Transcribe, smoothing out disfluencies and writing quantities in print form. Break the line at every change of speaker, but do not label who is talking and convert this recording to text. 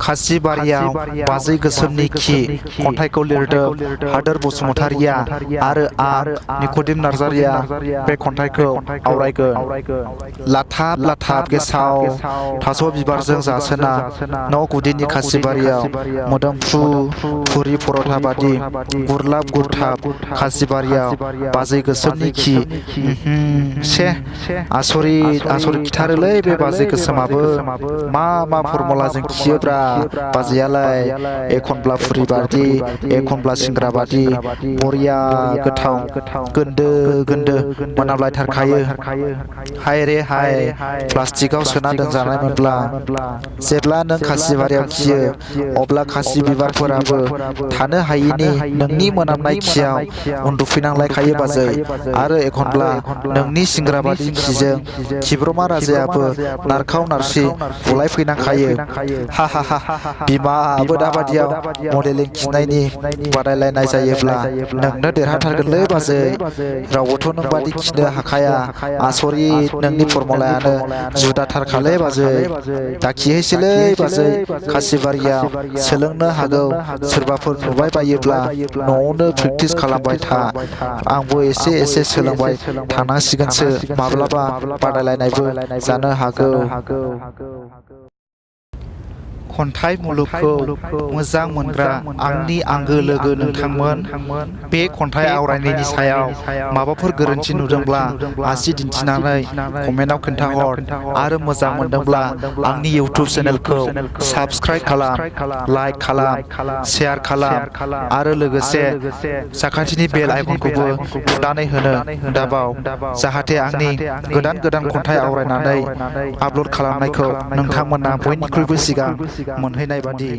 खासिबारियाव बाजै गोसोमनि खि खन्थाइखौ लिरदों हादोर बसुमतारिया आरो आं निक'दिम नार्जारिया बे खन्थाइखौ आवरायगोन। लाथाब लाथाब गेसाव थास' बिबारजों जासोना न' गुदिनि खासिबारियाव मोदोमफ्रु फुरि परथा बादि गुरलाब गुरथाब खासिबारियाव बाजै गोसोमनि खि से आसरित आसरित खिथारोलै बे बाजै गोसोमाबो मा फरमुलाजों खियोब्रा बाजैयालाय एखनब्ला फुरि बादि एखनब्ला सिंग्रा बादि बरिया गोथाव गोन्दो गोन्दो मोनामलायथारखायो। हाय रे हाय प्लास्टिकआव सोना दोनजानायमोनब्ला जेब्ला नों खासिबारियाव खियो अब्ला खासि बिबारफोराबो थानो हायिनि नोंनि मोनामनाय खियाव उन्दुफैनांलायखायो बाजै। आरो एखनब्ला नोंनि सिंग्रा बादि खिजों खिब्रमा राजायाबो नारखाव नारसि बुलायफैनांखायो। हा हा हा बिमाबो दाबादियाव मडेलिं खिनायनि बादायलायनाय जायोब्ला नोंनो देरहाथारगोनलै बाजै। रावबोथ' नोंबादि खिनो हाखाया। आसरित नोंनि फरमुलायानो जुदाथारखालै बाजै। दा खिहैसैलै बाजै खासिबारियाव सोलोंनो हागौ सोरबाफोर नुबाय बायोब्ला न'आवनो प्रेक्टिस खालामबाय था। आंबो एसे एसे सोलोंबाय थानांसिगोनसो माब्लाबा बादायलायनायबो जानो हागौ। खन्थाइ मुलुगखौ मोजां मोनग्रा आंनि आंगो लोगो नोंथांमोन, बे खन्थाइ आवरायनायनि सायाव माबाफोर गोरोन्थि नुदोंब्ला आसि दिन्थिनानै कमेन्टआव खोन्थाहर आरो मोजां मोनदोंब्ला आंनि इउटिउब चेनेलखौ साबस्क्राइब खालाम, लाइक खालाम, शेयार खालाम आरो लोगोसे साखाथिनि बेल आइकनखौबो थुनानै होनो दाबाव, जाहाथे आंनि गोदान गोदान खन्थाइ आवरायनानै आपल'ड खालामनायखौ नोंथांमोना बयनिख्रुइबो सिगां मोनहैनाय बादि।